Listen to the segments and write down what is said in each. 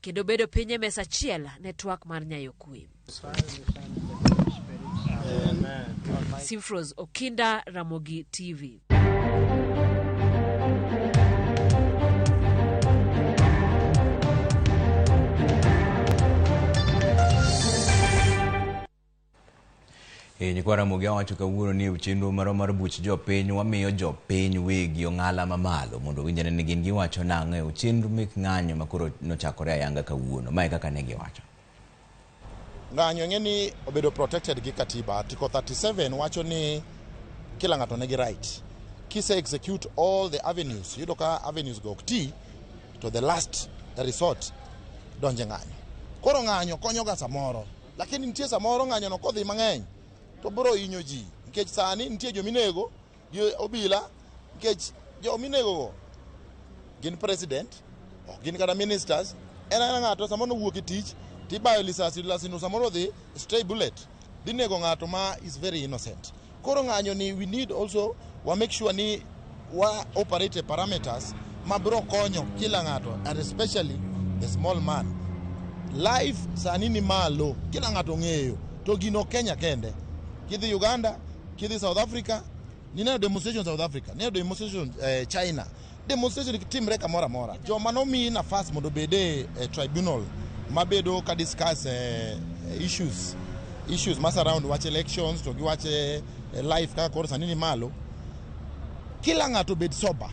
kendo bedo piny e mesa achiel ne twak mar nyayo kwe. Simfros Okinda, Ramogi TV. E, nyikwa Ramogi awacho kawuono ni e chenro marwa mar buch jopiny wamiyo jopiny wegi ong'ala mamalo mondo owinjre ni gin giwacho nang'o e chenro mek ng'anyo ma koro nochakore ayanga kawuono. Mae kaka ne giwacho. Ng'anyo ing'e ni obedo protected gi katiba. Article 37 wacho ni kila ng'ato nigi right. Kise execute all the avenues, yudo ka avenues go ok ti, to the last resort donje ng'anyo. Koro ng'anyo konyoga samoro, lakini nitie samoro ng'anyo no kodhi mang'eny to biro hinyo ji nikech sani nitie jominego gi obila nikech jominego go gin president ok gin kata ministers en aena ng'ato samoro nowuok e tich tibayo lisasi lisasi no samoro odhi stray bullet dhi nego ng'ato ma is very innocent koro ng'anyo ni we need also wa make sure ni wa operate parameters ma biro konyo kila ng'ato and especially the small man life sani ni malo kila ng'ato ong'eyo to gino Kenya kende kidhi Uganda kidhi South Africa nineno demonstration South Africa nineno demonstration eh, China demonstration timre kamoro amora joma nomi nafas mondo obed e eh, tribunal mabedo ka discuss eh, issues issues ma surround wach elections to gi wach eh, life kaka koro sani ni malo kila ng'ato bed sober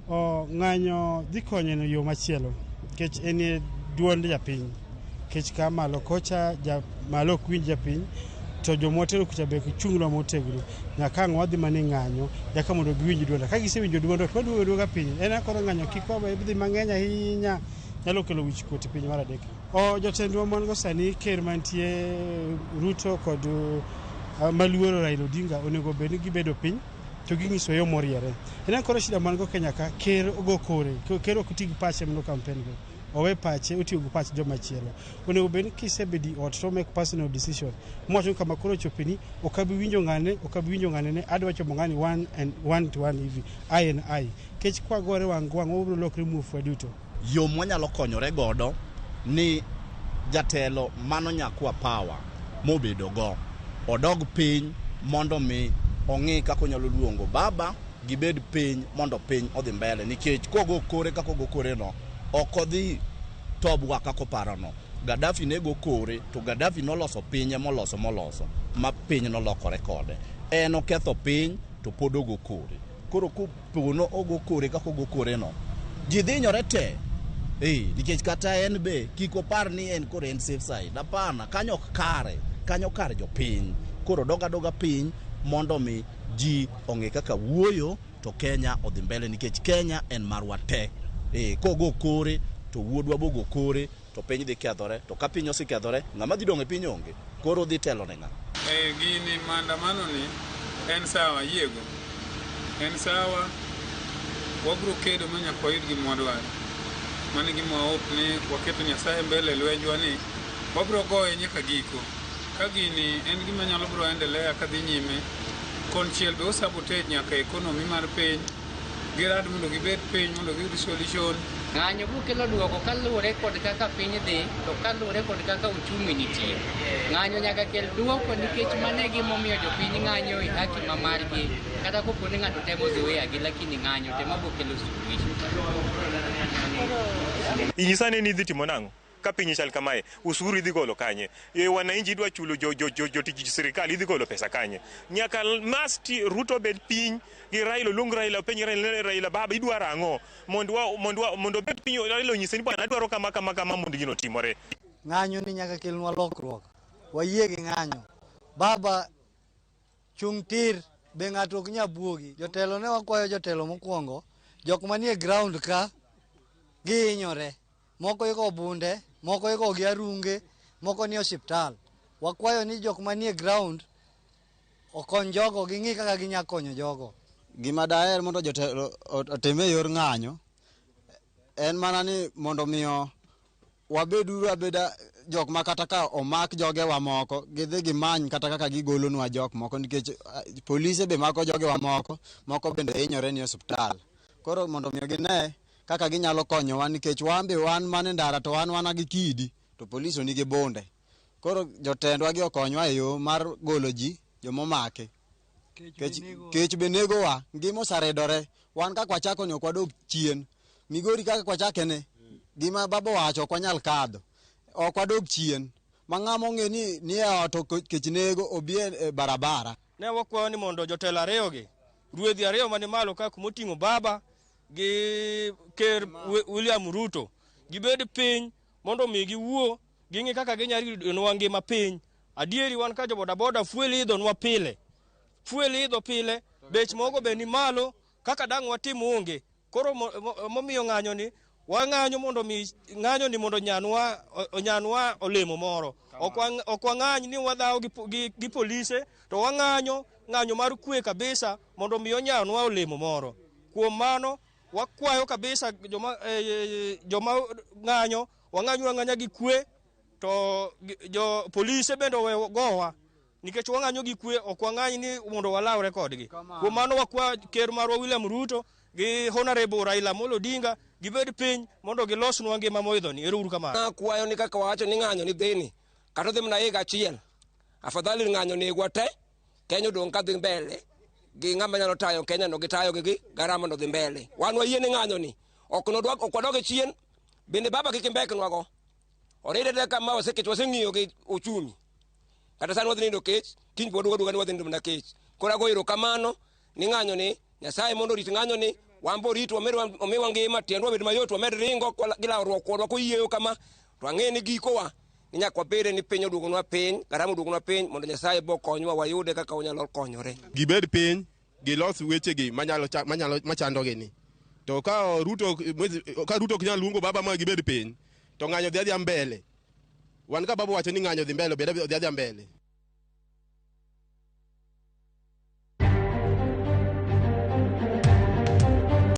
O ng'anyo dhi konyo e yo machielo nikech en e duond japiny nikech ka malo kocha ja malo ok winj japiny to joma watero kucha be chung'nwa motegno nyaka ang' wadhi mana e ng'anyo nyaka mondo giwinj duonda ka gisewinjo duondwa to waduogo aduoga piny en koro ng'anyo kik wawe dhi mang'eny ahinya nyalo kelo wich kuot e piny mar adek o jotendwa man go sani ker mantie Ruto kod uh, maluoro Raila Odinga onego bed ni gibedo piny to ginyiso yo moriere. En koro shida man go Kenya ka ker ogo kore, ker ok ti gi pache mondo campaign go. Owe pache otiyo gi pach joma chielo. Onego bed ni kisebedi ot to make personal decision. Mwacho ni kama koro chopeni ok abi winjo ng'ane, ok abi winjo ng'ane ne adwa chomo ng'ani one and one to one hivi, I and I. Kech kwagore wang' gi wang' wabiro lokre muofu waduto. Yo mwanyalo konyore godo ni jatelo mano nyakwa power mobedo go odog piny mondo mi ong'i kaka onyalo luongo baba gibed piny mondo piny odhi mbele nikech kogo kore kaka ogo kore no ok odhi tobwa kaka oparono. Gaddafi ne go kore to Gaddafi noloso pinye moloso moloso ma piny nolokore kode. En oketho piny to pod ogo kore. Koro kopono ogo kore kaka ogo kore no, ji dhinyore te. Eh, nikech kata en be kik opar ni en koro en safe side. Hapana, kanyo ok kare. Kanyo kar jopiny. Koro dog adoga piny mondo mi ji ong'e kaka wuoyo to Kenya odhi mbele nikech Kenya en marwa te. Eh, kogo kore to wuodwa bogo kore to piny dhi kethore to ka piny osekethore ng'ama dhi dong' e piny onge koro dhi telo ne ng'a? Eh, gini maandamano ni en sawa ayiego. En sawa wabro kedo ma nyaka wayud gima wadwaro. Mano e gima wa hope ni waketo Nyasaye mbele e lwenjwa ni wabro goye nyaka giko. Ka gini en gima nyalo bro endelea kadhi nyime, konchiel be o sabotage nyaka economy mar piny. Girad mondo gibed piny mondo giyud solution. Ng'anyo biro kelo duoko kaluwore kod kaka piny dhi to kaluwore kod kaka uchumi nitie. Ng'anyo nyaka kel duoko nikech mano e gima omiyo jopiny ng'anyo e haki ma margi kata kopo ni ng'ato temo zoea gi lakini ng'anyo to ema biro kelo suluhisho. Inyisa ni idhi timo nang'o? Ka piny chal kamae, usuru idhi golo kanye? E wananchi idwa chulo jo, jo, jo, jotich sirikal idhi golo pesa kanye? Nyaka must Ruto bed piny gi Raila, oluong Raila, openj Raila, Raila baba idwaro ang'o? Mondo wa, mondo wa, mondo obed piny Raila onyise ni bwana adwaro kama kama kama mondo gino otimore. Ng'anyo ni nyaka kelnwa lokruok. Wayie gi ng'anyo. Baba chung' tir be ng'ato ok nya buogi. Jotelo ne wakwayo jotelo mokwongo, jok manie ground ka gihinyore. Moko igo bunde, moko igo gi arunge, moko nie osiptal. Wakwayo ni jok manie ground okony jogo, ging'i kaka ginya konyo jogo. Gima daher mondo jotelo otim e yor ng'anyo en mana ni mondo miyo wabeduru abeda jok ma kata ka omak jogewa moko gidhi gimany kata kaka gigolonwa jok moko nikech polise be mako jogewa moko, moko bende hinyore ni osiptal. Koro mondo miyo gine kaka ginyalo konyowa nikech wan be wan mana e ndara to wan wana gi kidi to polis nigi bunde. Koro jotendwa gi okonywa e yo mar golo ji jomomaki. Kech be negowa, ngima oseridore. Wan kaka wachako ni ok wadog chien. Migori kaka wachake ni, gima baba owacho ok wanyal kadho. Ok wadog chien. Ma ng'ama ong'e ni ni e ot kech nego obi e barabara. Ne wakwayo ni mondo jotelo ariyogi, ruedhi ariyo mani malo ka kumoting'o baba gi ker William Ruto, gibed piny mondo mi giwuo, ging'i kaka ginyalo yudo ngima piny. Adieri wan ka jo bodaboda fuel idhonwa pile. Fuel idho pile, bech mogo be ni malo, kaka dang' watim onge. Koro momiyo ng'anyo ni, wang'anyo mondo mi ng'anyo ni mondo onyanwa olemo moro. Ok wang'any ni wadhawo gi polise, to wang'anyo ng'anyo mar kwe kabisa mondo mi onyanwa olemo moro. Kuom mano wakwayo kabisa joma ng'anyo, wang'anyo ang'anya gi kwe, to jo polise bende owe gowa. Nikech wang'anyo gi kwe, ok wang'any ni mondo walawre kodgi. Kuom mano wakwa ker marwa William Ruto gi Honorable Raila Amolo Odinga gibed piny mondo gilosnwa ngima moidho ni. Ero uru kamano. Akwayo ni kaka wawacho ni ng'anyo ni dhini, kata odhi mana higa achiel, afadhali ng'anyo negwa te, Kenya odong' ka dhi mbele, gi ng'ama nyalo tayo Kenya no gitayo gi garama no dhi mbele. Wan wayie ni ng'anyo ni, ok wadog e chien, bende baba kik imbeknwago. Oride kama wasekech waseng'iyo gi uchumi. Kata sani wadhi nindo kech, kiny pod waduogo ni wadhi nindo mana kech. Koro ago erokamano ni ng'anyo ni, Nyasaye mondo orit ng'anyo ni, wan bo orit omiwa ngima, tiendwa obed mayot, wamed ringo gi lawruok kodwa koyieyo kama, to ang'e ni gikowa ni nyaka wabede ni piny oduogonwa piny, garama oduogonwa piny, mondo Nyasaye bo konywa wayude kaka wanyalo konyore. Gibed piny, gilos wechegi machandogi ni. To ka Ruto ok nyal luongo baba ma gibed piny, to ng'anyo dhi adhiya mbele. Wan ka baba wacho ni ng'anyo dhi mbele, obed dhi adhiya mbele.